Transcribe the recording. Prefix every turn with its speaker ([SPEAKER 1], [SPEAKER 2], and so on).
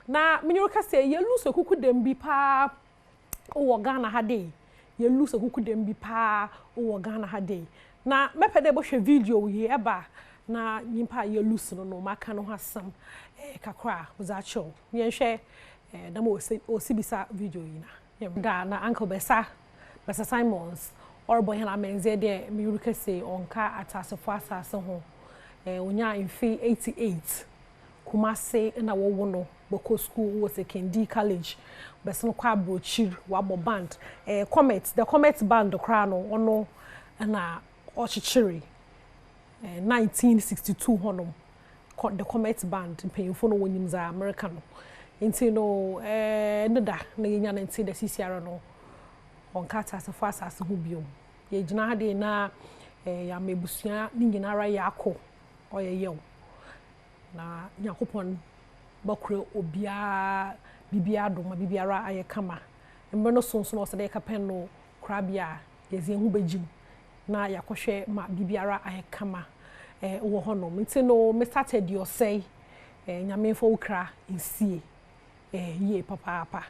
[SPEAKER 1] Na menye wo kasa yi, yɛlose akukudam bi paa wɔ Ghana ha dei. Yɛlose akukudam bi paa wɔ Ghana ha dei. Na mɛpɛ dɛ ebɔhwɛ video yi ɛba na nyimpa a yɛlose no no maka no ho asɛm eh, kakra a medze akyerɛ wo. Yɛnhwɛ eh, dɛm osi bisa video yi na. Da na Uncle Bɛsa, Bɛsa Simons, ɔrebɔ hɛn amandzeɛ dɛ menye wo kasa yi ɔnnka atseasefo asaase ho. Eh, onyaa mfe 88. Kumase na wɔwo no, bɔkɔ skuul wɔ Sekondi College, bɛsen kɔ aborɔkyir, ɔabɔ band, eh, Comet, The Comet Band koraa no ɔno na ɔkyekyeree, eh, 1962 hɔnom, The Comet Band, mpanyimfo no wonyim dza mereka no. Ntsi no, eh, ne da na yenya no ntsi dɛ sisiara no ɔnnka atseasefo asaase ho bio. Yegyina ha dei na eh, yɛama ebusua ne nyinara yɛakɔ, ɔyɛ yaw. Na Nyankopɔn bɛkora obiara biribiara do ma biribiara ayɛ kama. Mber no so nso na ɔsɛ dɛ yɛkɛpɛn no korabea a yɛdze hɛnho bɛgye mu na yɛakɔhwɛ ma biribiara ayɛ kama wɔ hɔnom. Ntsi no Mister Teddy Osei, Nyame mfa wo kra nsie yie papaapa.